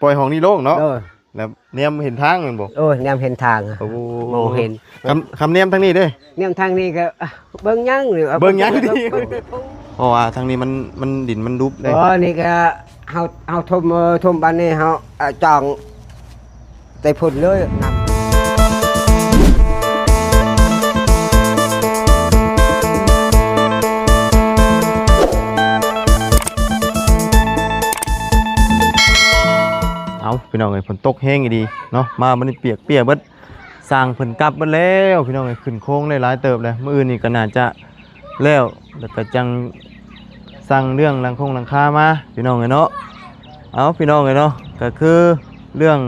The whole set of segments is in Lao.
ປ່ອຍຫ້ອງນີ້ໂລ່ງເນາະ. ໂດຍ ແລ້ວແນມເຫັນທາງແມ່ນບໍ່? ໂອ້ຍ ແນມເຫັນທາງ ໂອ້ ມອງເຫັນ. ຄຳ ຄຳແນມທາງນີ້ເດ້? ແນມທາງນີ້ກໍ ອ່ະ ເບິ່ງຫຍັງນີ້? ເອົາ ເບິ່ງຫຍັງນີ້? ເພາະວ່າທາງນີ້ມັນ ມັນ ດິນມັນດຸບເດ້. ອໍ ນີ້ກໍເຮົາ ເຮົາຖົມ ເອີ ຖົມບາດນີ້ເຮົາ ເອີ ຈອງ ແຕ່ພຸ້ນເລີຍນຳ. ເອົາ ພີ່ນ້ອງເອີຍ ຝົນຕົກແຮງອີ່ຫຼີເນາະ ມາມື້ນີ້ປຽກເປຍເບິດ. ຊ່າງເພິ່ນກັບເບິດແລ້ວ ພີ່ນ້ອງເອີຍ ຂຶ້ນໂຄງໄດ້ຫຼາຍເຕີບແລ້ວ. ມື້ອື່ນນີ້ກໍໜ້າຈະ ແລ້ວ ແລ້ວກໍຈັ່ງສັ່ງເລື່ອງຫຼັງຄົງຫຼັງຄາມາ ພີ່ນ້ອງເອີຍເນາະ. ເອົາ ພີ່ນ້ອງເອີຍເນາະ ກໍຄືເລື່ອງ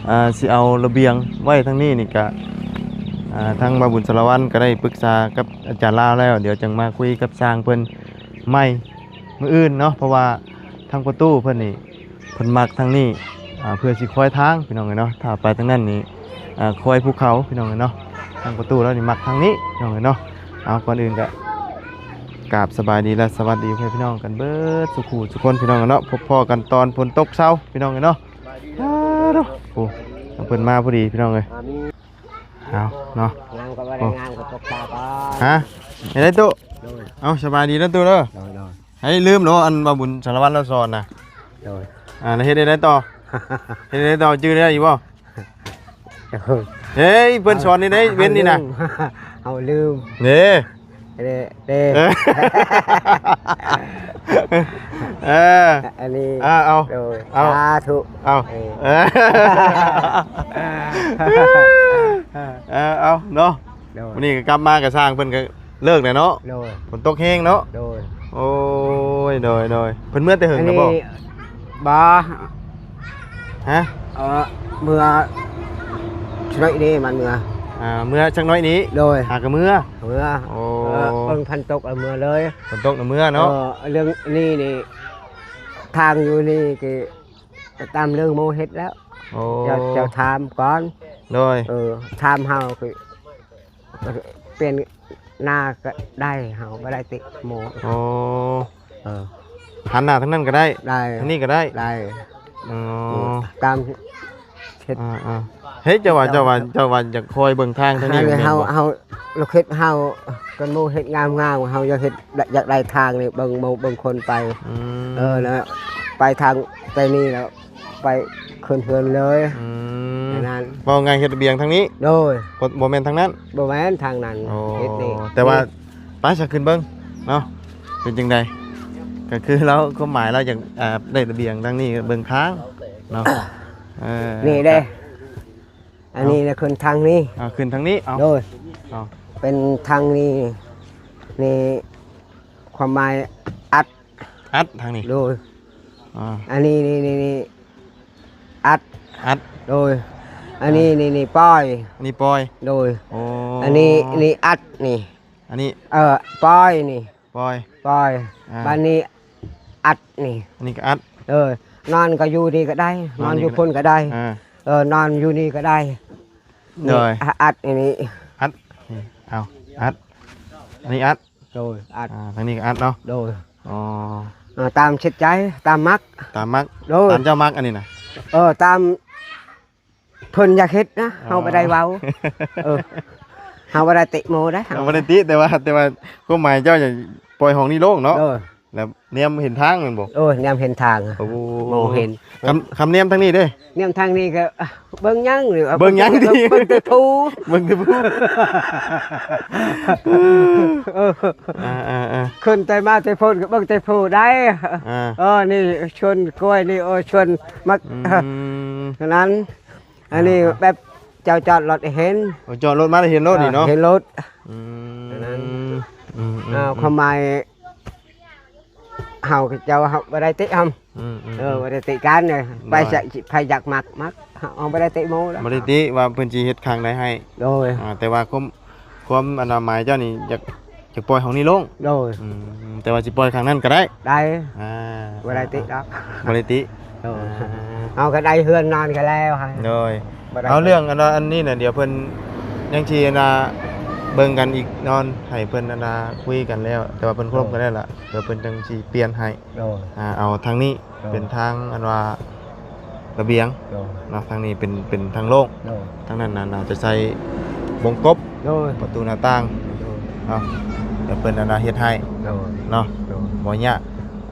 ອ່າ ຊິເອົາລະບຽງໄວ້ທາງນີ້ນີ້ກະ ອ່າ ທາງບ່າວບຸນສາລະວັນກໍໄດ້ປຶກສາກັບອາຈານລາວແລ້ວ ດຽວຈັ່ງມາຄຸຍກັບຊ່າງເພິ່ນໃໝ່ມື້ອື່ນເນາະ ເພາະວ່າທາງພໍ່ຕູ້ເພິ່ນນີ້ ເພິ່ນມັກທາງນີ້ ອ່າ ເພື່ອຊິຄອຍທາງ ພີ່ນ້ອງເອີຍເນາະ. ຖ້າໄປທາງນັ້ນນີ້ ອ່າ ຄອຍພູເຂົາ ພີ່ນ້ອງເອີຍເນາະ. ທາງພໍ່ຕູ້ລາວນີ້ມັກທາງນີ້ ພີ່ນ້ອງເອີຍເນາະ. ເອົາ ກ່ອນອື່ນກະກາບສະບາຍດີ ແລະ ສະຫວັດດີພໍ່ແມ່ພີ່ນ້ອງກັນເບິດສູ່ຄູ່ສູ່ຄົນ ພີ່ນ້ອງເອີຍເນາະ. ພົບພໍ້ກັນຕອນຝົນຕົກເຊົາ ພີ່ນ້ອງເອີຍເນາະ. ໂອ້ ເພິ່ນມາພໍດີ ພີ່ນ້ອງເອີຍ. ເອົາເນາະ ງາມກໍບໍ່ໄດ້ງາມກໍຕົກຕາກ່ອນ. ຮະ ເຮັດໄດ້ຕູ້? ໂດຍ. ເອົາ ສະບາຍດີເດີຕູ້ເດີ. ໂດຍໆ. ໃຫ້ລືມເນາະ ອັນບ່າວບຸນສາລະວັນລາວສອນນະ. ໂດຍ. ອ່າ ແລ້ວເຮັດໄດ້ຕໍ່? ເຮັດໄດ້ຕໍ່? ຈື່ໄດ້ຢູ່ບໍ່? ໂດຍ. ເຮີ້ຍ ເພິ່ນສອນນີ້ໄດ້ເວັນນີ້ນະ. ເຮົາລືມ ເຮົາລືມເດ້. ເດ້ ເດ້ ເອີ ເອີ ອັນນີ້ ອ່າ ເອົາ ໂດຍ ເອົາ ສາທຸ ເອົາ ເອີ ເອີ ເອີ ເອົາເນາະ. ໂດຍ. ມື້ນີ້ກໍກັບມາກໍຊ່າງເພິ່ນກໍເລີກແລ້ວເນາະ. ໂດຍ. ຝົນຕົກແຮງເນາະ. ໂດຍ. ໂອ້ຍ ໂດຍໆ. ເພິ່ນເມືອແຕ່ເຫິງແລ້ວບໍ່? ອັນນີ້ ບໍ່ ຮະ? ເອີ ເມືອ ຈັກໜ້ອຍນີ້ມັນເມືອ ອ່າ ເມືອຈັກໜ້ອຍນີ້. ໂດຍ. ຫາກໍເມືອ ເມືອ ໂອ້ ເອີ ເບິ່ງຝົນຕົກແລ້ວເມືອເລີຍ. ຝົນຕົກແລ້ວເມືອເນາະ. ເອີ ເລື່ອງນີ້ນີ້ ທາງຢູ່ນີ້ກໍຕາມເລື່ອງໝູ່ເຮັດແລ້ວ. ໂອ້ ເຈົ້າ ເຈົ້າຖາມກ່ອນ. ໂດຍ. ເອີ ຖາມເຮົາກໍ ປ່ຽນໜ້າກໍໄດ້ ເຮົາບໍ່ໄດ້ຕິໝູ່. ໂອ້ ເອີ ຫັນໜ້າທາງນັ້ນກໍໄດ້ ໄດ້ ທາງນີ້ກໍໄດ້ ໄດ້. ອໍ ຕາມເຮັດ ອ່າໆ. ເຮັດ ເຈົ້າວ່າ ເຈົ້າວ່າ ເຈົ້າວ່າຢາກຄອຍເບິ່ງທາງທາງນີ້ ເຮົາ ເຮົາ ເຮົາ ເຮົາ ເຮົາຄິດເຮົາ ຄັນໝູ່ເຮັດງາມໆ ເຮົາຢາກເຮັດ ຢາກໄດ້ທາງນີ້ ເບິ່ງໝູ່ເບິ່ງຄົນໄປ. ອືມ ເອີ ແລ້ວໄປທາງແຕ່ນີ້ແລ້ວ ໄປຂຶ້ນເຮືອນເລີຍ. ອືມ ນັ້ນ ເວົ້າງ່າຍເຮັດລະບຽງທາງນີ້. ໂດຍ. ບໍ່ ບໍ່ແມ່ນທາງນັ້ນ? ບໍ່ແມ່ນທາງນັ້ນ. ໂອ້ ເຮັດນີ້ ແຕ່ວ່າ ນີ້ ໄປຊະ ຂຶ້ນເບິ່ງເນາະ ເປັນຈັ່ງໃດ. ກໍຄືລາວ ຄວາມໝາຍລາວຢາກ ອ່າ ໄດ້ລະບຽງທາງນີ້ ເບິ່ງທາງເນາະ. ເອີ ນີ້ເດ້ ອັນນີ້ນະ ຂຶ້ນທາງນີ້. ອ່າ ຂຶ້ນທາງນີ້. ເອົາ ໂດຍ. ເອົາ ເປັນທາງນີ້ ນີ້ ຄວາມໝາຍອັດ ອັດທາງນີ້. ໂດຍ. ອ່າ ອັນນີ້ ນີ້ ນີ້ ອັດ ອັດ. ໂດຍ. ອ່າ ອັນນີ້ ນີ້ ນີ້ ປ່ອຍ. ອັນນີ້ປ່ອຍ. ໂດຍ. ໂອ້ ອັນນີ້ ນີ້ອັດນີ້. ອັນນີ້ ເອີ ປ່ອຍນີ້ ປ່ອຍ ປ່ອຍ. ອ່າ ບາດນີ້ອັດນີ້. ອັນນີ້ກໍອັດ. ເອີ ນອນກໍຢູ່ນີ້ກໍໄດ້ ນອນຢູ່ພຸ້ນກໍໄດ້. ອ່າ ເອີ ນອນຢູ່ນີ້ກໍໄດ້. ໂດຍ. ອັດນີ້ ອັດນີ້ ເອົາ ອັດ ອັນນີ້ອັດ. ໂດຍ ອັດ. ອ່າ ທາງນີ້ກໍອັດເນາະ. ໂດຍ. ອໍ ເອີ ຕາມຈິດໃຈ ຕາມມັກ ຕາມມັກ. ໂດຍ. ຕາມເຈົ້າມັກອັນນີ້ນະ. ເອີ ຕາມເພິ່ນຢາກເຮັດນະ. ອໍ ເຮົາບໍ່ໄດ້ເວົ້າ. ເອີ ເຮົາບໍ່ໄດ້ຕິໝູ່ເດ້. ເຮົາບໍ່ໄດ້ຕິ ແຕ່ວ່າ ແຕ່ວ່າຄວາມໝາຍເຈົ້າຢາກປ່ອຍຫ້ອງນີ້ໂລ່ງເນາະ. ໂດຍ. ແລ້ວແນມເຫັນທາງແມ່ນບໍ່? ໂອ້ຍ ແນມເຫັນທາງ ໂອ້ ມອງເຫັນ. ຄຳ ຄຳແນມທາງນີ້ເດ້? ແນມທາງນີ້ກໍ ອ່ະ ເບິ່ງຫຍັງນີ້? ເບິ່ງຫຍັງຕິ? ເບິ່ງແຕ່ພູ ເບິ່ງແຕ່ພູ. ເອີ ອ່າໆໆ ຂຶ້ນແຕ່ມາແຕ່ພຸ້ນກໍເບິ່ງແຕ່ພູໄດ໋. ອ່າ ເອີ ນີ້ສວນກ້ວຍນີ້ ໂອ້ ສວນໝາກ ອືມ ນັ້ນ. ອັນນີ້ ອ່າໆ ແບບເຈົ້າຈອດລົດເຫັນ. ໂອ້ ຈອດລົດມາໄດ້ເຫັນໂລດນີ້ເນາະ? ເຫັນໂລດ. ອືມ ນັ້ນ. ອືມໆໆ ອ່າ ຄວາມໝາຍ ເຮົາເຈົ້າ ເຮົາບໍ່ໄດ້ຕິເຮົາ. ອືມໆໆ ເອີ ບໍ່ໄດ້ຕິກັນເລີຍ. ໂດຍ. ໃຜຢາກ ໃຜຢາກມັກ ມັກ ເຮົາບໍ່ໄດ້ຕິໝູ່ດອກ. ບໍ່ໄດ້ຕິວ່າເພິ່ນຊິເຮັດຂ້າງໃດໃຫ້. ໂດຍ. ອ່າ ແຕ່ວ່າຄວາມ ຄວາມອັນໝາຍເຈົ້ານີ້ຢາກ ຢາກປ່ອຍຫ້ອງນີ້ໂລ່ງ. ໂດຍ. ອືມ ແຕ່ວ່າຊິປ່ອຍຂ້າງນັ້ນກໍໄດ້. ໄດ້. ອ່າ ບໍ່ໄດ້ຕິດອກ. ບໍ່ໄດ້ຕິ. ໂດຍ. ອ່າ ເຮົາກໍໄດ້ເຮືອນນອນກັນແລ້ວ. ໂດຍ. ເອົາເລື່ອງອັນ ອັນນີ້ນະ ດຽວເພິ່ນຍັງຊິອັນວ່າເບິ່ງກັນອີກນອນ ໃຫ້ເພິ່ນອັນວ່າຄຸຍກັນແລ້ວ ແຕ່ວ່າເພິ່ນຄົບກັນແລ້ວລະ ດຽວເພິ່ນຈັ່ງຊິປ່ຽນໃຫ້. ໂດຍ. ອ່າ ເອົາທາງນີ້ ໂດຍ ເປັນທາງອັນວ່າ ລະບຽງ ໂດຍ ເນາະ ທາງນີ້ເປັນ ເປັນທາງໂລ່ງ ໂດຍ ທາງນັ້ນນະ ໜ້າຈະໃສ່ວົງກົບ ໂດຍ ປະຕູໜ້າຕ່າງ ໂດຍ ເນາະ ດຽວເພິ່ນອັນນະເຮັດໃຫ້ ໂດຍ ເນາະ ໂດຍ ບໍ່ຍາກ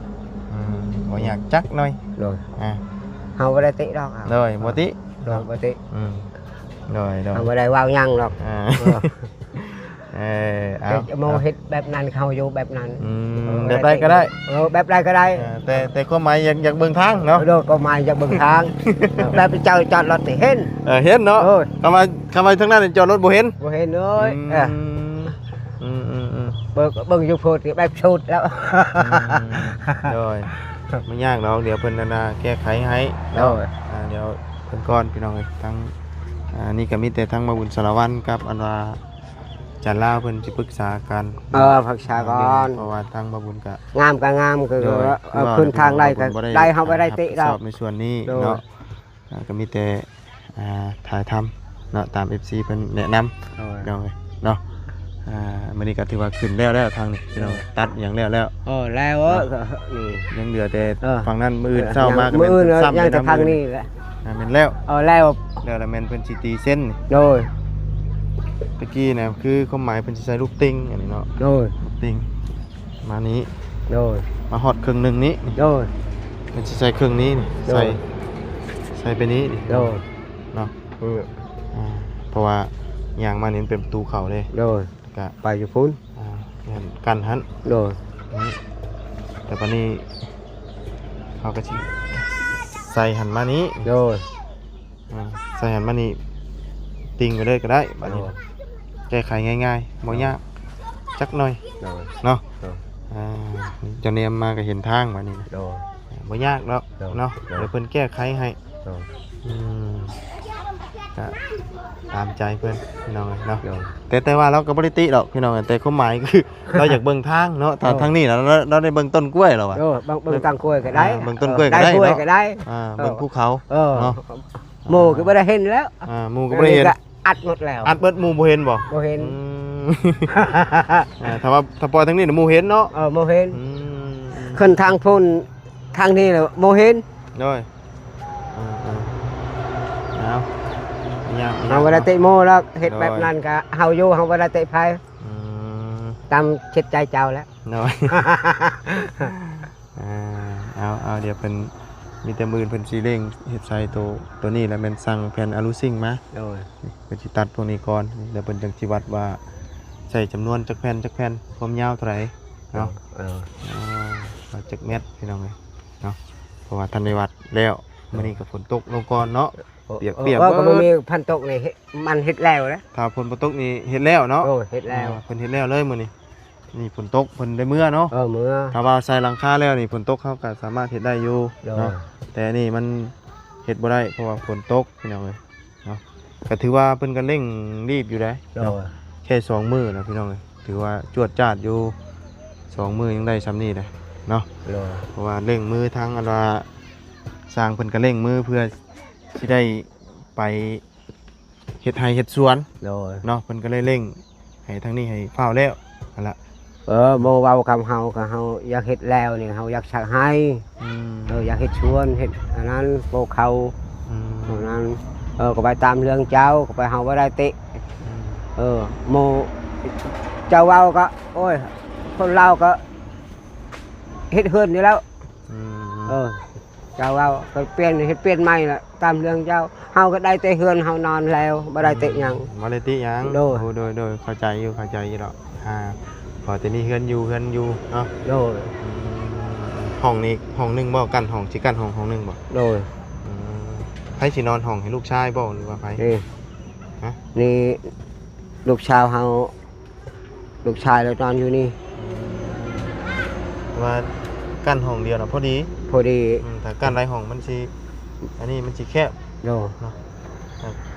ອືມ ບໍ່ຍາກຈັກໜ້ອຍ ໂດຍ ອ່າ ເຮົາບໍ່ໄດ້ຕິດອກ ໂດຍ ບໍ່ຕິ ໂດຍ ເນາະ ບໍ່ຕິ ອືມ ໂດຍ ໂດຍ ເຮົາບໍ່ໄດ້ເວົ້າຫຍັງດອກ ອ່າ ເອີ ເອີ ເອົາ ເຮັດ ເອົາ ເຮັດແບບນັ້ນ ເຮົາຢູ່ແບບນັ້ນ ອືມ ເອີ ແບບໃດກໍໄດ້ ເອີ ແບບໃດກໍໄດ້ ເອີ ແຕ່ ແຕ່ຄວາມໝາຍຢາກ ຢາກເບິ່ງທາງເນາະ ໂດຍ ຄວາມໝາຍຢາກເບິ່ງທາງ ແບບເຈົ້າຈອດລົດນີ້ເຫັນ ເອີ ເຫັນເນາະ ໂດຍ ຄຳວ່າ ຄຳວ່າທາງນັ້ນຈອດລົດບໍ່ເຫັນ ບໍ່ເຫັນເລີຍ ອືມ ເອີ ອືມໆໆ ເບິ່ງ ເບິ່ງຢູ່ພຸ້ນແບບສຸດແລ້ວ ອືມ ໂດຍ ບໍ່ຍາກດອກ ດຽວເພິ່ນອັນນະແກ້ໄຂໃຫ້ເນາະ ໂດຍ ອ່າ ດຽວເບິ່ງກ່ອນພີ່ນ້ອງເອີຍ ທາງ ອ່າ ນີ້ກໍມີແຕ່ທາງບ່າວບຸນສາລະວັນກັບອັນວ່າ ອາຈານລາວເພິ່ນຊິປຶກສາກັນ ເອີ ປຶກສາກ່ອນ ເພາະວ່າທາງບ່າວບຸນກະ ງາມກໍງາມ ຄື ໂດຍ ວ່າ ເອີ ຂຶ້ນທາງໃດກໍໄດ້ ເຮົາບໍ່ໄດ້ຕິດດອກ ຮັບຜິດຊອບໃນສ່ວນນີ້ ໂດຍ ເນາະ ອ່າ ກໍມີແຕ່ ອ່າ ຖ່າຍທຳເນາະ ຕາມເອັຟຊີເພິ່ນແນະນຳ ໂດຍ ພີ່ນ້ອງເອີຍເນາະ ອ່າ ມື້ນີ້ກໍຖືວ່າຂຶ້ນແລ້ວແລ້ວ ທາງນີ້ພີ່ນ້ອງ ໂດຍ ຕັດຫຍັງແລ້ວແລ້ວ ເອີ ແລ້ວ ເອີ ເນາະ ນີ້ ຍັງເຫຼືອແຕ່ ເອີ ຝັ່ງນັ້ນ ມື້ອື່ນເຊົ້າມາກໍແມ່ນ ມື້ອື່ນ ຊ້ຳ ຍັງແຕ່ທາງນີ້ແຫຼະ ອ່າ ແມ່ນແລ້ວ ເອີ ແລ້ວ ແລ້ວລະແມ່ນເພິ່ນຊິຕີເສັ້ນ ໂດຍ ຕະກີ້ນະ ຄືຄວາມໝາຍເພິ່ນຊິໃສ່ລູກຕິ່ງ ອັນນີ້ເນາະ ໂດຍ ລູກຕິ່ງ ມານີ້ ໂດຍ ມາຮອດເຄິ່ງໜຶ່ງນີ້ ໂດຍ ເພິ່ນຊິໃສ່ເຄິ່ງນີ້ ໂດຍ ໃສ່ ໃສ່ໄປນີ້ ໂດຍ ເນາະ ອືມ ອ່າ ເພາະວ່າຍ່າງມານີ້ມັນເປັນປະຕູເຂົ້າເດ້ ໂດຍ ແລ້ວກະໄປຢູ່ພຸ້ນ ອ່າ ແມ່ນກັ້ນຫັ້ນ ໂດຍ ນີ້ ແຕ່ບາດນີ້ເຮົາກໍຊິໃສ່ຫັ້ນມານີ້ ໂດຍ ອ່າ ໃສ່ຫັ້ນມານີ້ ຕິ່ງໄປເລີຍກໍໄດ້ ບາດນີ້ ໂດຍ ແກ້ໄຂງ່າຍໆ ບໍ່ຍາກຈັກໜ້ອຍ ໂດຍ ເນາະ ໂດຍ ອ່າ ເຈົ້າແນມມາກໍເຫັນທາງ ບາດນີ້ນະ ໂດຍ ບໍ່ຍາກດອກ ໂດຍ ເນາະ ໂດຍ ດຽວເພິ່ນແກ້ໄຂໃຫ້ ໂດຍ ອືມ ກໍຕາມໃຈເພິ່ນ ພີ່ນ້ອງເອີຍເນາະ ໂດຍ ແຕ່ ແຕ່ວ່າລາວກໍບໍ່ໄດ້ຕິດອກ ພີ່ນ້ອງເອີຍ ແຕ່ຄວາມໝາຍຄື ລາວຢາກເບິ່ງທາງເນາະ ຖ້າ ໂດຍ ທາງນີ້ລາວ ລາວໄດ້ເບິ່ງຕົ້ນກ້ວຍແລ້ວວະ ໂດຍ ເບິ່ງ ເບິ່ງຕົ້ນກ້ວຍກໍໄດ້ ອ່າ ເບິ່ງຕົ້ນກ້ວຍກໍໄດ້ເນາະ ເອີ ເບິ່ງພູເຂົາ ເອີ ເນາະ ໝູ່ກໍບໍ່ໄດ້ເຫັນແລ້ວ ອ່າ ໝູ່ກໍບໍ່ໄດ້ເຫັນ ອັດໝົດແລ້ວ ອັດເບິດ ໝູ່ບໍ່ເຫັນບໍ່? ບໍ່ເຫັນ ອືມ ອ່າ ຖ້າວ່າ ຖ້າປ່ອຍທາງນີ້ນະ ໝູ່ເຫັນເນາະ ເອີ ໝູ່ເຫັນ ອືມ ຂຶ້ນທາງພຸ້ນ ທາງນີ້ລະບໍ່ເຫັນ ໂດຍ ເອີໆ ເອົາ ເຮົາບໍ່ໄດ້ຕິໝູ່ດອກ ເຮັດແບບນັ້ນກະເຮົາຢູ່ ເຮົາບໍ່ໄດ້ຕິໃຜ ອືມ ຕາມຈິດໃຈເຈົ້າແຫຼະ ໂດຍ ອ່າ ເອົາ ເອົາ ດຽວເພິ່ນ ມີແຕ່ມື້ອື່ນເພິ່ນຊິເລັ່ງເຮັດໃສ່ໂຕ ໂຕນີ້ແຫຼະ ແມ່ນສັ່ງແຜ່ນອາລູຊິງມາ ໂດຍ ເພິ່ນຊິຕັດພວກນີ້ກ່ອນ ແລ້ວເພິ່ນຈັ່ງຊິວັດວ່າໃສ່ຈຳນວນຈັກແຜ່ນ ຈັກແຜ່ນ ຄວາມຍາວເທົ່າໃດເນາະ ເອີ ເອີ ວ່າຈັກແມັດ ພີ່ນ້ອງເອີຍເນາະ ເພາະວ່າທັນໄດ້ວັດແລ້ວ ມື້ນີ້ກໍຝົນຕົກລົງກ່ອນເນາະ ປຽກໆ ເອີ ເອີ ເບິດ ກໍບໍ່ມີ ຝົນຕົກນີ້ ມັນເຮັດແລ້ວເດ້ ຖ້າຝົນບໍ່ຕົກນີ້ເຮັດແລ້ວເນາະ ໂດຍ ເຮັດແລ້ວ ອ່າ ເພິ່ນເຮັດແລ້ວເລີຍມື້ນີ້ ນີ້ຝົນຕົກເພິ່ນໄດ້ເມືອເນາະ ເອີ ເມືອ ຖ້າວ່າໃສ່ຫຼັງຄາແລ້ວນີ້ ຝົນຕົກເຮົາກໍສາມາດເຮັດໄດ້ຢູ່ ໂດຍ ເນາະ ແຕ່ນີ້ມັນເຮັດບໍ່ໄດ້ ເພາະວ່າຝົນຕົກ ພີ່ນ້ອງເອີຍເນາະ ກໍຖືວ່າເພິ່ນກໍເລັ່ງລີບຢູ່ເດ້ ໂດຍ ເນາະ ແຄ່ສອງມື້ນະ ພີ່ນ້ອງເອີຍ ຖືວ່າຈວດຈາດຢູ່ ສອງມື້ຍັງໄດ້ຊ່ຳນີ້ເດ້ເນາະ ໂດຍ ເພາະວ່າເລັ່ງມື ທາງອັນວ່າຊ່າງເພິ່ນກໍເລັ່ງມື ເພື່ອຊິໄດ້ໄປ ເຮັດໄຮ່ເຮັດສວນ ໂດຍ ເນາະ ເພິ່ນກໍເລີຍເລັ່ງໃຫ້ທາງນີ້ໃຫ້ຟ້າວແລ້ວຫັ້ນລະ ເອີ ບໍ່ເວົ້າຄຳເຮົາ ກໍເຮົາຢາກເຮັດແລ້ວນີ້ ເຮົາຢາກສັກໄຮ່ ອືມ ເອີ ຢາກເຮັດສວນ ເຮັດອັນນັ້ນ ປູກເຂົ້າ ອືມ ເທົ່ານັ້ນ ເອີ ກໍໄປຕາມເລື່ອງເຈົ້າ ກໍໄປ ເຮົາບໍ່ໄດ້ຕິ ອືມ ເອີ ໝູ່ເຈົ້າເວົ້າກໍ ໂອ້ຍ ຄົນລາວກໍເຮັດເຮືອນຢູ່ແລ້ວ ອືມ ເອີ ເຈົ້າເວົ້າກໍປ່ຽນ ເຮັດປ່ຽນໃໝ່ລະ ຕາມເລື່ອງເຈົ້າ ເຮົາກໍໄດ້ແຕ່ເຮືອນເຮົານອນແລ້ວ ບໍ່ໄດ້ຕິຫຍັງ ອືມ ບໍ່ໄດ້ຕິຫຍັງ ໂດຍ ໂອ້ ໂດຍ ໂດຍ ເຂົ້າໃຈຢູ່ ເຂົ້າໃຈຢູ່ດອກ ອ່າ ພໍແຕ່ມີເຮືອນຢູ່ ເຮືອນຢູ່ເນາະ ໂດຍ ອືມ ຫ້ອງນີ້ຫ້ອງໜຶ່ງບໍ່? ກັ້ນຫ້ອງ ຊິກັ້ນຫ້ອງຫ້ອງໜຶ່ງບໍ່? ໂດຍ ອືມ ໃຜຊິນອນຫ້ອງໃຫ້ລູກຊາຍບໍ່ ຫຼືວ່າໃຜ? ນີ້ ຮະ? ນີ້ລູກສາວເຮົາ ລູກຊາຍລາວນອນຢູ່ນີ້ ອືມ ວ່າກັ້ນຫ້ອງດຽວນະພໍດີ ພໍດີ ອືມ ຖ້າກັ້ນຫຼາຍຫ້ອງມັນຊິ ອັນນີ້ມັນຊິແຄບ ໂດຍ ເນາະ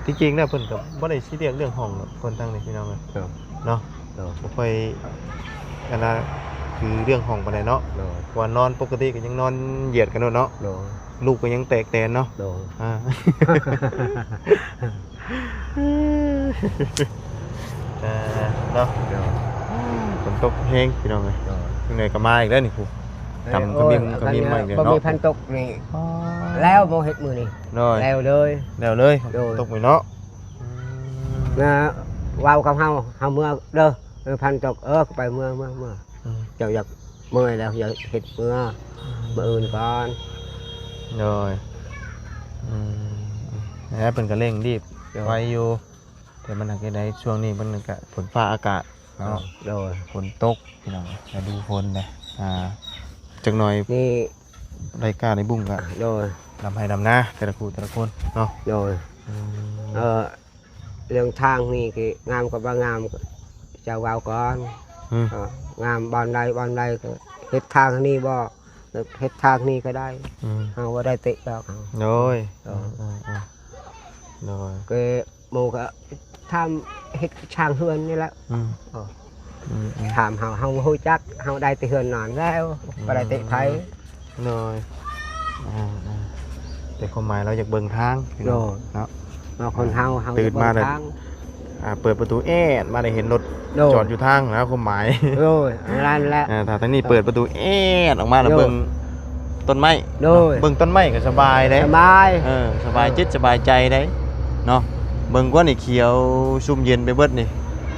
ທີ່ຈິງແລ້ວເພິ່ນກໍບໍ່ໄດ້ຊີຣຽສເລື່ອງຫ້ອງດອກ ຄົນທາງນີ້ ພີ່ນ້ອງເອີຍ ໂດຍ ເນາະ ໂດຍ ບໍ່ຄ່ອຍອັນນ່າ ຄືເລື່ອງຫ້ອງປານໃດເນາະ ໂດຍ ເພາະວ່ານອນປົກກະຕິກໍຍັງນອນຢຽດກັນໂລດເນາະ ໂດຍ ລູກກໍຍັງແຕກແຕນເນາະ ໂດຍ ອ່າ ເອີ ເນາະ ໂດຍ ຝົນຕົກແຮງ ພີ່ນ້ອງເອີຍ ໂດຍ ຈັ່ງໃດກໍມາອີກແລ້ວນີ້ ຜູ້ ເອີ ກຳຂະມິ້ນ ເອີ ຂະມິ້ນໄມ້ແບບ ບໍ່ມີ ເນາະ ພັນຕົກນີ້ ອໍ ແລ້ວບໍ່ເຮັດມື້ນີ້ ໂດຍ ແລ້ວເລີຍ ແລ້ວເລີຍ ໂດຍ ຕົກໄປເນາະ ອືມ ນະ ເວົ້າກັບເຮົາ ເຮົາເມືອເດີ ເອີ ພັນຕົກ ເອີ ໄປເມືອ ເມືອ ເມືອ ອືມ ເຈົ້າຢາກເມື່ອຍແລ້ວ ຢາກເຮັດເມືອ ອືມ ມື້ອື່ນກ່ອນ ໂດຍ ອືມ ແລ້ວເພິ່ນກໍເລັ່ງລີບ ໂດຍ ໄວຢູ່ ແຕ່ມັນຫາກເຮັດໃດ ຊ່ວງນີ້ມັນກະຝົນຟ້າອາກາດເນາະ ໂດຍ ຝົນຕົກພີ່ນ້ອງ ລະດູຝົນເດ້ ອ່າ ຈັກໜ່ອຍນີ້ ໄດ້ກ້າໄດ້ບຸ້ງກະ ໂດຍ ດຳໄຮ່ດຳນາແຕ່ລະຄູ່ແຕ່ລະຄົນເນາະ ໂດຍ ອືມ ເອີ ເລື່ອງທາງນີ້ກະງາມກັບບໍ່ງາມ ເຈົ້າເວົ້າກ່ອນ ອືມ ເອີ ງາມບ່ອນໃດບ່ອນໃດກະເຮັດທາງນີ້ບໍ່ ເຮັດທາງນີ້ກໍໄດ້ ອືມ ເຮົາບໍ່ໄດ້ຕິດອກ ໂດຍ ເອີ ອືມ ໂດຍ ກະ ໝູ່ກໍຖາມເຮັດສ້າງເຮືອນນີ້ແຫຼະ ອືມ ເອີ ອືມໆ ຖາມເຮົາ ເຮົາບໍ່ຮູ້ຈັກ ເຮົາໄດ້ແຕ່ເຮືອນນອນແລ້ວ ອືມ ບໍ່ໄດ້ຕິໃຜ ໂດຍ ອ່າໆ ແຕ່ຄວາມໝາຍລາວຢາກເບິ່ງທາງ ໂດຍ ເນາະ ເຮົາຄົນເຮົາ ເຮົາ ຕື່ນມາແລ້ວ ຢາກເບິ່ງທາງ ອ່າ ເປີດປະຕູແອດມາໄດ້ເຫັນລົດ ໂດຍ ຈອດຢູ່ທາງນະ ຄວາມໝາຍ ໂດຍ ອັນນັ້ນແຫຼະ ອ່າ ຖ້າທາງນີ້ເປີດປະຕູແອດອອກມາແລ້ວ ໂດຍ ເບິ່ງ ຕົ້ນໄມ້ ໂດຍ ເນາະ ເບິ່ງຕົ້ນໄມ້ກໍສະບາຍເດ້ ສະບາຍ ເອີ ສະບາຍ ໂດຍ ຈິດສະບາຍໃຈເດ້ເນາະ ເບິ່ງກວ່ານີ້ຂຽວຊຸ່ມເຢັນໄປເບິດນີ້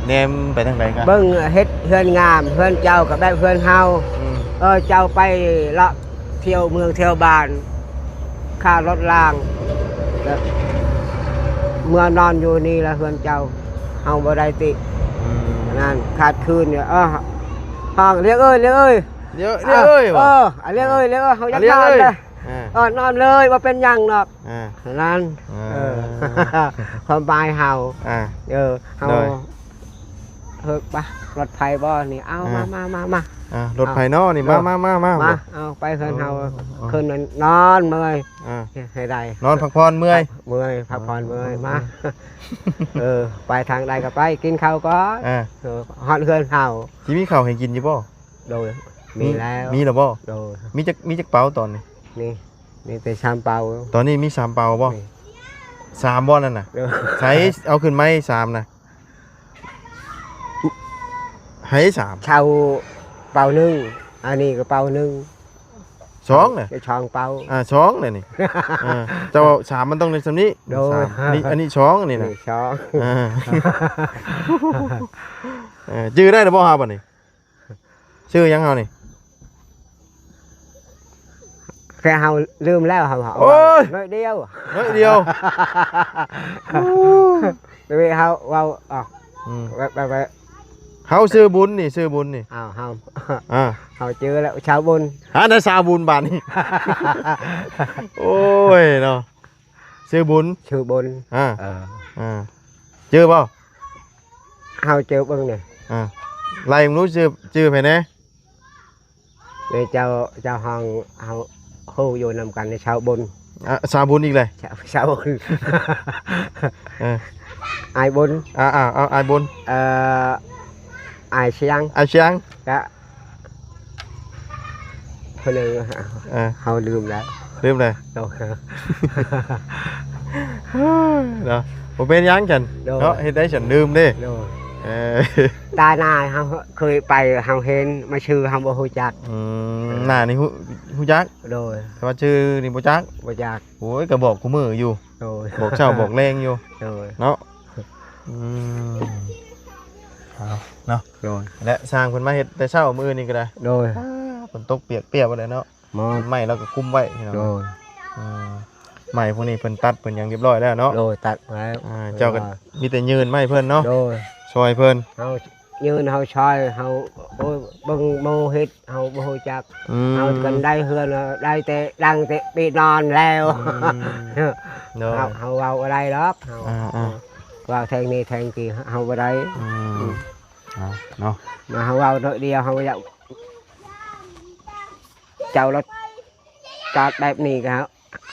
ແນມໄປທາງໃດກໍ ເບິ່ງເຮັດເຮືອນງາມ ເຮືອນເຈົ້າກໍແບບເຮືອນເຮົາ ອືມ ເອີ ເຈົ້າໄປເລາະທ່ຽວເມືອງທ່ຽວບ້ານ ຄ່າລົດລາງ ແລ້ວເມືອນອນຢູ່ນີ້ລະເຮືອນເຈົ້າ ເຮົາບໍ່ໄດ້ຕິ ອືມ ນັ້ນ ຂາດຄືນ ເອີ ຮ້ອງ ລຽງເອີຍ ລຽງເອີຍ ລຽງ ລຽງເອີຍ ເອີ ລຽງເອີຍ ລຽງເອີຍ ເຮົາຢາກນອນລະ ອ່າ ເອີ ນອນເລີຍ ບໍ່ເປັນຫຍັງດອກ ອ່າ ນັ້ນ ອ່າ ເອີ ຄວາມໝາຍເຮົາ ອ່າ ເອີ ເຮົາ ໂດຍ ເຮີກປະ ລົດໃຜບໍ່ນີ້ ເອົາ ອ່າ ມາ ມາ ມາ ມາ ອ່າ ລົດໃຜເນາະນີ້ ເອີ ມາ ມາ ມາ ມາ ມາ ເອົາໄປເຮືອນເຮົາ ເອີ ເອີ ຄືນນັ້ນນອນເມື່ອຍ ອ່າ ໃຫ້ໄດ້ ນອນພັກຜ່ອນເມື່ອຍ ເມື່ອຍ ພັກຜ່ອນເມື່ອຍ ອ່າ ມາ ອ່າ ເອີ ໄປທາງໃດກໍໄປ ກິນເຂົ້າກ່ອນ ອ່າ ເອີ ຮອດເຮືອນເຮົາ ຊິມີເຂົ້າໃຫ້ກິນຢູ່ບໍ່? ໂດຍ ມີແລ້ວ ມີແລ້ວບໍ່? ໂດຍ ມີຈັກ ມີຈັກເປົາຕອນນີ້? ນີ້ ມີແຕ່ສາມເປົາ ຕອນນີ້ມີສາມເປົາບໍ່? ນີ້ ສາມບໍ່ນັ້ນນະ? ໂດຍ ໃສ ເອົາຂຶ້ນມາໃຫ້ສາມນະ ໃຫ້ສາມ ເຊົ່າເປົາໜຶ່ງ ອັນນີ້ກໍເປົາໜຶ່ງ ສອງນະ ໄດ້ສອງເປົາ ອ່າ ສອງນະນີ້ ອ່າ ເຈົ້າເວົ້າສາມມັນຕ້ອງໄດ້ສ່ຳນີ້ ໂດຍ ສາມ ອັນນີ້ ອັນນີ້ສອງ ອັນນີ້ນະ ນີ້ສອງ ອ່າ ເອີ ຈື່ໄດ້ແລ້ວບໍ່ຫາບັດນີ້? ຊື່ຫຍັງເຮົານີ້? ແຕ່ເຮົາລືມແລ້ວ ເຮົາ ໂອ້ຍ ໜ້ອຍດຽວ ໜ້ອຍດຽວ ໂອ້ຍ ເຮົາເວົ້າອອກ ອືມ ແບບ ແບບ ແບບ ເຮົາຊື່ບຸນນີ້ ຊື່ບຸນນີ້ ອ້າວ ເຮົາ ອ່າ ເຮົາຈື່ແລ້ວ ຊາວບຸນ ຫານະ ຊາວບຸນບາດນີ້ ໂອ້ຍເນາະ ຊື່ບຸນ ຊື່ບຸນ ອ່າ ເອີ ອ່າ ຈື່ບໍ່? ເຮົາຈື່ເບິ່ງນີ້ ອ່າ ໄລ່ເບິ່ງດູ ຊື່ ຊື່ໃຜແດ່? ນີ້ເຈົ້າ ເຈົ້າຫ້ອງ ເຮົາຮູ້ຢູ່ນຳກັນນີ້ ຊາວບຸນ ອ່າ ຊາວບຸນອີກແລ້ວ ຊາວ ຊາວບຸນ ເອີ ອ້າຍບຸນ ອ່າໆ ເອົາ ອ້າຍບຸນ ເອີ ອ້າຍຊຽງ ອ້າຍຊຽງ ກະ ເພິ່ນ ເອີ ເຮົາລືມແລ້ວ ລືມແລ້ວ ໂດຍ ເນາະ ບໍ່ເປັນຫຍັງຊັ້ນ ໂດຍ ເນາະ ເຮັດໄດ້ຊັ້ນ ລືມເດ້ ໂດຍ ເອີ ຕາໜ້າເຮົາເຄີຍໄປ ເຮົາເຫັນ ມາຊື່ເຮົາບໍ່ຮູ້ຈັກ ອືມ ເອີ ໜ້ານີ້ຮູ້ ຮູ້ຈັກ ໂດຍ ແຕ່ວ່າຊື່ນີ້ບໍ່ຈັກ ບໍ່ຈັກ ໂອ້ຍ ກໍບອກຄູ່ມື້ຢູ່ ໂດຍ ບອກເຊົ້າບອກແລງຢູ່ ໂດຍ ເນາະ ອືມ ເອົາເນາະ ໂດຍ ແລະ ຊ່າງເພິ່ນມາເຮັດແຕ່ເຊົ້າມື້ອື່ນນີ້ກໍໄດ້ ໂດຍ ອ້າ ຝົນຕົກປຽກປຽກໝົດແລ້ວເນາະ ໝົດ ໄມ້ລາວກໍຄຸມໄວ້ພີ່ນ້ອງ ໂດຍ ອືມ ໄມ້ພວກນີ້ເພິ່ນຕັດເພິ່ນຫຍັງຮຽບຮ້ອຍແລ້ວເນາະ ໂດຍ ຕັດແລ້ວ ອ່າ ເຈົ້າກໍມີແຕ່ຍື່ນໄມ້ເພິ່ນເນາະ ໂດຍ ຊ່ອຍເພິ່ນ ເຮົາ ຢືນເຮົາຊ່ອຍ ເຮົາ ໂອ້ຍ ເບິ່ງໝູ່ເຮັດ ເຮົາບໍ່ຮູ້ຈັກ ອືມ ເຮົາກັນໄດ້ເຮືອນ ໄດ້ແຕ່ດັງແຕ່ປີນອນແລ້ວ ອືມ ໂດຍ ເຮົາ ເຮົາເວົ້າບໍ່ໄດ້ດອກ ເຮົາ ອ່າໆ ເວົ້າແທງນີ້ແທງກີ້ ເຮົາບໍ່ໄດ້ ອືມ ອືມ ເອົາເນາະ ມາເຮົາເວົ້າໜ້ອຍດຽວ ເຮົາຢາກ ເຈົ້າລະຈອດແບບນີ້ກໍ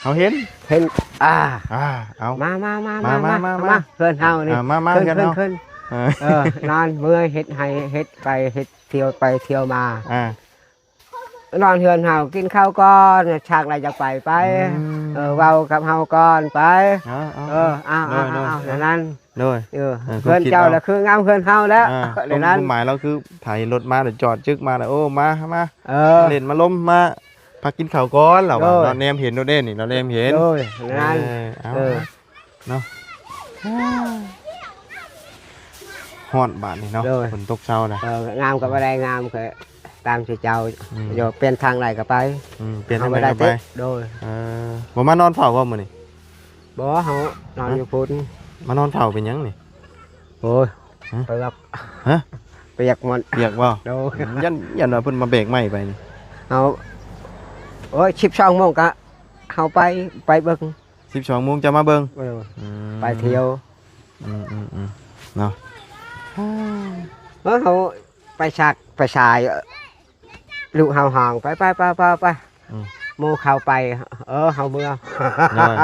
ເຮົາເຫັນ ເຫັນ ອ່າ ອ່າ ເອົາ ມາ ມາ ມາ ມາ ມາ ມາ ມາ ມາ ເຮືອນເຮົານີ້ ອ່າ ມາ ມາ ເຮືອນ ເຮືອນເຮົາ ເຮືອນ ເອີ ເອີ ນອນເມື່ອຍ ເຮັດໄຮ່ ເຮັດໄປ ເຮັດທ່ຽວໄປທ່ຽວມາ ອ່າ ນອນເຮືອນເຮົາ ກິນເຂົ້າກ່ອນ ຊາກໃດຈະໄປ ໄປ ອືມ ເອີ ເວົ້າກັບເຮົາກ່ອນ ໄປ ເອີ ເອົາ ເອົາ ໂດຍ ເອົາ ໂດຍ ເອົາ ແນວນັ້ນ ໂດຍ ເອີ ເອີ ເຮືອນເຈົ້າລະຄືງາມເຮືອນເຮົາແລ້ວ ອ່າ ແນວນັ້ນ ຄວາມໝາຍລາວຄືໄຖລົດມາ ແລ້ວຈອດຈຶກມາ ແລ້ວ ໂອ້ ມາ ມາ ເອີ ມາຫຼິ້ນມາລົມ ມາ ພາກິນເຂົ້າກ່ອນ ລາວວ່າ ໂດຍ ເນາະ ແນມເຫັນໂດດເດ້ນີ້ ລາວແນມເຫັນ ໂດຍ ແນວນັ້ນ ເອີ ເອົາ ເອີ ເນາະ ຮ້ອນບາດນີ້ເນາະ ໂດຍ ຝົນຕົກເຊົານະ ເອີ ງາມກໍບໍ່ໄດ້ ງາມກໍຕາມທີ່ເຈົ້າ ອືມ ເຈົ້າປ່ຽນທາງໃດກໍໄປ ອືມ ປ່ຽນທາງໃດກໍໄປ ໂດຍ ເອີ ບໍ່ມານອນເຝົ້າບໍ່ມື້ນີ້? ບໍ່ ເຮົານອນຢູ່ພຸ້ນ ມານອນເຝົ້າເປັນຫຍັງນີ້? ໂອ້ຍ ຮະ? ປຽກ ຮະ? ປຽກໝົດ ປຽກບໍ່? ໂດຍ ຢ້ານ ຢ້ານວ່າເພິ່ນມາແບກໄມ້ໄປນີ້ ເຮົາ ໂອ້ຍ ສິບສອງໂມງກະເຮົາໄປ ໄປເບິ່ງ ສິບສອງໂມງຈະມາເບິ່ງ ເອີ ອືມ ໄປທ່ຽວ ອືມໆໆ ເນາະ ເອີ ເຮົາໄປສັກໄປສາຍ ລູກເຮົາຮ້ອງ ໄປ ໄປ ໄປ ໄປ ອືມ ໝູ່ເຂົາໄປ ເອີ ເຮົາເມືອ ໂດຍ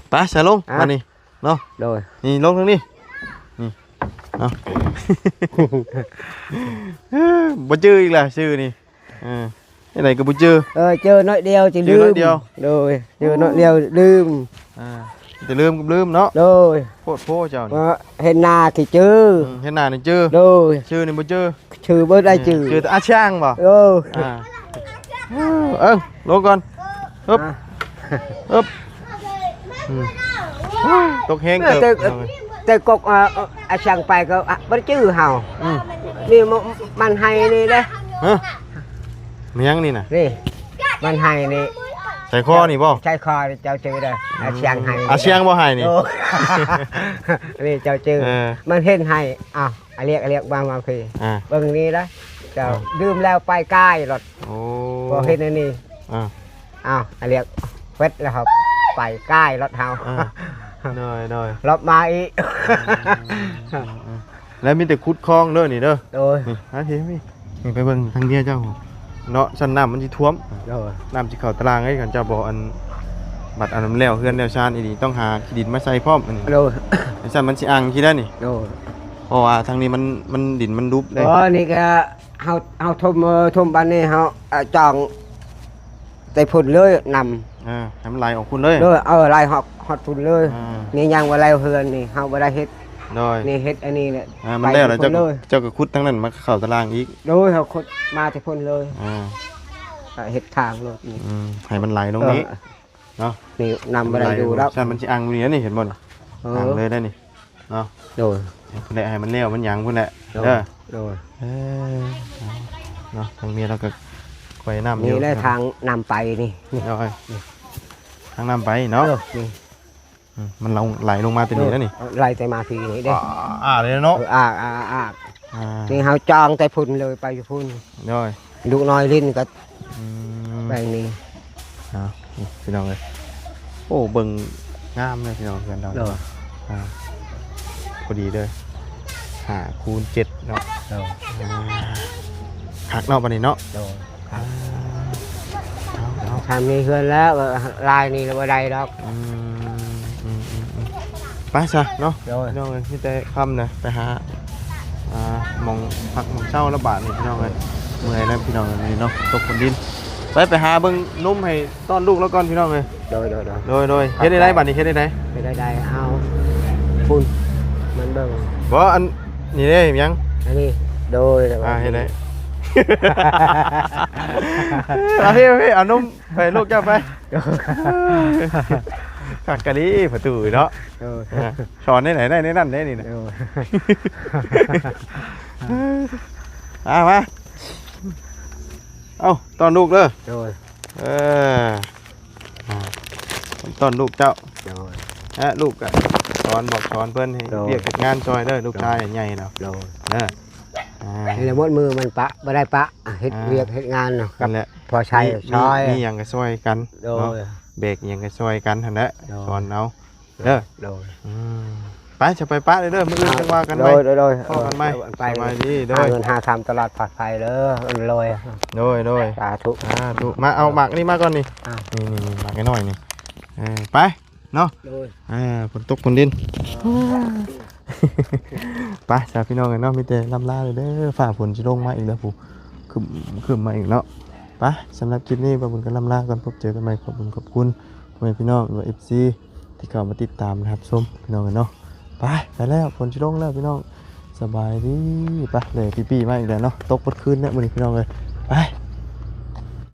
ໄປ ສະລົງ ອ່ະ ບາດນີ້ ເນາະ ໂດຍ ນີ້ລົງທາງນີ້ ນີ້ ເນາະ ບໍ່ຈື່ອີກແລ້ວຊື່ນີ້ ເອີ ຈັ່ງໃດກໍບໍ່ຈື່ ເອີ ຈື່ໜ້ອຍດຽວຈະລືມ ຈື່ໜ້ອຍດຽວ ໂດຍ ຈື່ໜ້ອຍດຽວລືມ ອ່າ ຈະລືມກັບລືມເນາະ ໂດຍ ໂພດໂພເຈົ້ານີ້ ເອີ ເຫັນໜ້າທີ່ຈື່ ອືມ ເຫັນໜ້ານີ້ຈື່ ໂດຍ ຊື່ນີ້ບໍ່ຈື່ ຊື່ບໍ່ໄດ້ຈື່ ເອີ ຈື່ແຕ່ອາຊ່າງບໍ່? ເອີ ອ່າ ເອີ ລົງກ່ອນ ອຶບ ອ່າ ອຶບ ອືມ ຕົກແຮງເຕີບ ແຕ່ ແຕ່ກົກ ອາ ອາຊ່າງໄປກໍ ອາ ບໍ່ໄດ້ຈື່ເຮົາ ອືມ ນີ້ ມັນໄຮນີ້ເດ້ ຮະ ແມ່ນຫຍັງນີ້ນະ? ນີ້ ມັນໄຮນີ້ ໃສ່ຄໍນີ້ບໍ່? ໃສ່ຄໍນີ້ ເຈົ້າຈື່ເດີ ອາຊ່າງໄຮ ອາຊ່າງບໍ່ໄຮນີ້ ໂອ້ ນີ້ເຈົ້າຈື່ ເອີ ມັນເຫັນໄຮ ອ້າວ ອາລຽກ ອາລຽກ ມາ ມາພີ້ ອ່າ ເບິ່ງນີ້ລະ ເຈົ້າ ອ່າ ດື່ມແລ້ວໄປກາຍລົດ ໂອ້ ບໍ່ເຫັນອັນນີ້ ອ່າ ອ້າວ ອາລຽກ ເວັດແລ້ວເຮົາໄປກາຍລົດເຮົາ ອ່າ ໂດຍ ໂດຍ ລົດມາອີກ ອືມ ແລ້ວມີແຕ່ຂຸດຄອງເດີນີ້ເດີ ໂດຍ ນີ້ ມາພີ້ ມາພີ້ ນີ້ໄປເບິ່ງທາງເມຍເຈົ້າເນາະ ຊັ້ນນ້ຳມັນຊິຖ້ວມ ໂດຍ ນ້ຳຊິເຂົ້າຕະລ່າງເດ້ ຄັນເຈົ້າບໍ່ອັນ ບັດອັນນັ້ນແລ້ວ ເຮືອນແລ້ວຊານອີ່ຫຼີ ຕ້ອງຫາຂີ້ດິນມາໃສ່ພ້ອມ ອັນນີ້ ໂດຍ ອັນຊັ້ນມັນຊິອັ່ງຂີ້ໄດ້ນີ້ ໂດຍ ເພາະວ່າທາງນີ້ມັນ ມັນດິນມັນດຸບເດ້ ອໍ ນີ້ກໍເຮົາ ເຮົາຖົມ ຖົມບາດນີ້ເຮົາ ເອີ ຈອງ ແຕ່ພຸ້ນເລີຍນ້ຳ ອ່າ ໃຫ້ມັນໄຫຼອອກພຸ້ນເລີຍ ໂດຍ ເອີ ໄຫຼຮອດ ຮອດພຸ້ນເລີຍ ອ່າ ນີ້ຍັງບໍ່ແລ້ວເຮືອນນີ້ ເຮົາບໍ່ໄດ້ເຮັດ ໂດຍ ນີ້ເຮັດອັນນີ້ແຫຼະ ອ່າ ມັນແລ້ວແລ້ວ ເຈົ້າ ເຈົ້າກໍຂຸດທາງນັ້ນມາເຂົ້າຕະລ່າງອີກ ໂດຍ ເຮົາຂຸດມາແຕ່ພຸ້ນເລີຍ ອ່າ ກໍເຮັດທາງໂລດນີ້ ອືມ ໃຫ້ມັນໄຫຼລົງນີ້ ເອີ ເນາະ ນີ້ນ້ຳບໍ່ໄດ້ຢູ່ແລ້ວ ຊັ້ນມັນຊິອັ່ງຢູ່ນີ້ ນີ້ເຫັນບໍ່ນີ້ ເອີ ອັ່ງເລີຍໄດ໋ນີ້ ເນາະ ໂດຍ ພຸ້ນແຫຼະ ໃຫ້ມັນແລ້ວມັນຫຍັງພຸ້ນແຫຼະ ໂດຍ ເດີ ໂດຍ ເອີ ເນາະ ທາງເມຍລາວກໍກວຍນ້ຳຢູ່ ນີ້ແຫຼະທາງນ້ຳໄປນີ້ ໂດຍ ທາງນ້ຳໄປເນາະ ເອີ ນີ້ ອືມ ມັນໄຫຼລົງມາແຕ່ນີ້ແລ້ວນີ້ ເອີ ໄຫຼແຕ່ມາພີ້ນີ້ເດ້ ອ່າ ເລີຍເນາະ ເອີ ອາກ ອາກ ອາກ ອ່າ ນີ້ເຮົາຈອງແຕ່ພຸ້ນເລີຍ ໄປຢູ່ພຸ້ນ ໂດຍ ລູກນ້ອຍຫຼິ້ນກໍ ອືມ ແບບນີ້ ເອົາ ນີ້ພີ່ນ້ອງເອີຍ ໂອ້ ເບິ່ງງາມເລີຍພີ່ນ້ອງ ເຮືອນເຮົາ ໂດຍ ອ່າ ພໍດີເລີຍ ຫ້າຄູນເຈັດເນາະ ໂດຍ ອ່າ ຄັກເນາະ ບາດນີ້ເນາະ ໂດຍ ຄັກ ອ່າ ເອົາ ເອົາ ຖ້າມີເຮືອນແລ້ວ ລາຍນີ້ລະບໍ່ໄດ້ດອກ ອືມ ອືມ ອືມ ອືມ ໄປຊະເນາະ ໂດຍ ພີ່ນ້ອງເອີຍ ມີແຕ່ຄ່ຳນະ ໄປຫາ ອ່າ ໝ່ອງພັກໝ່ອງເຊົາລະບາດນີ້ພີ່ນ້ອງເອີຍ ເມື່ອຍແລ້ວພີ່ນ້ອງເອີຍ ນີ້ເນາະ ຕົກຝົນດິນ ໄປ ໄປຫາເບິ່ງນົມໃຫ້ຕ້ອນລູກລາວກ່ອນພີ່ນ້ອງເອີຍ ໂດຍ ໂດຍ ໂດຍ ໂດຍ ໂດຍ ເຮັດໄດ້ ບາດນີ້ເຮັດໄດ້ ເຮັດໄດ້ ເອົາພຸ້ນມັນເບິ່ງ ບໍ່ ອັນນີ້ເດ້ ຫຍັງ ອັນນີ້ ໂດຍ ອ່າ ເຮັດໄດ້ ເອົາພີ້ ເອົາພີ້ ເອົານົມ ໄປລູກເຈົ້າໄປ ໂດຍ ຄັກກະລີປະຕູເນາະ ໂດຍ ອ່າ ສອນໃນໃນ ໃນນັ້ນໃນນີ້ນະ ໂດຍ ອ່າ ມາ ເອົາ ຕ້ອນລູກເດີ ໂດຍ ເອີ ອ່າ ຕ້ອນລູກເຈົ້າ ໂດຍ ແລະ ລູກກໍສອນ ບອກສອນເພິ່ນໃຫ້ ໂດຍ ວຽກເຮັດງານຊ່ອຍເດີ ລູກຊາຍໃຫຍ່ແລ້ວ ໂດຍ ເດີ ອ່າ ນີ້ແຫຼະໝົດມື້ມັນປະ ບໍ່ໄດ້ປະ ເຮັດ ອ່າ ວຽກເຮັດງານເນາະ ກັບ ນັ້ນແຫຼະ ພໍໃຊ້ ມີ ຊ່ອຍ ມີຫຍັງກໍຊ່ອຍກັນ ໂດຍ ເນາະ ແບກຫຍັງກໍຊ່ອຍກັນຫັ້ນແຫຼະ ໂດຍ ສອນເອົາເດີ ໂດຍ ອືມ ໄປ ຈະໄປປະເດີ ມື້ອື່ນ ອ່າ ຈັ່ງວ່າກັນໃໝ່ ໂດຍ ໂດຍ ພໍ້ກັນໃໝ່ ເອີ ໄປ ສະບາຍດີ ໂດຍ ຫາເງິນຫາຄຳຕະຫຼອດປອດໄພເດີ ລວຍ ໂດຍ ໂດຍ ສາທຸ ສາທຸ ມາເອົາໝາກນີ້ມາກ່ອນນີ້ ອ່າ ນີ້ໆໆ ໝາກນ້ອຍໆນີ້ ເອີ ໄປ ເນາະ ໂດຍ ອ່າ ຝົນຕົກຝົນດິນ ໄປຊະພີ່ນ້ອງເອີຍເນາະ ມີແຕ່ລ່ຳລາເດີ ຟ້າຝົນຊິລົງມາອີກແລ້ວພຸ້ນ ຄຶ້ມ ຄຶ້ມມາອີກເນາະ. ໄປ ສຳລັບຄລິບນີ້ບ່າວບຸນກໍລ່ຳລາກ່ອນ ພົບເຈີກັນໃໝ່ ຂອບຄຸນ ຂອບຄຸນພໍ່ແມ່ພີ່ນ້ອງ ຫຼືວ່າ ເອັຟຊີ ທີ່ເຂົ້າມາຕິດຕາມຮັບຊົມພີ່ນ້ອງເອີຍເນາະ. ໄປ ໄປແລ້ວ ຝົນຊິລົງແລ້ວພີ່ນ້ອງ ສະບາຍດີ. ໄປ ແລ້ວປີໆມາອີກແລ້ວເນາະ ຕົກໝົດຄືນແລ້ວມື້ນີ້ພີ່ນ້ອງເອີຍ. ໄປ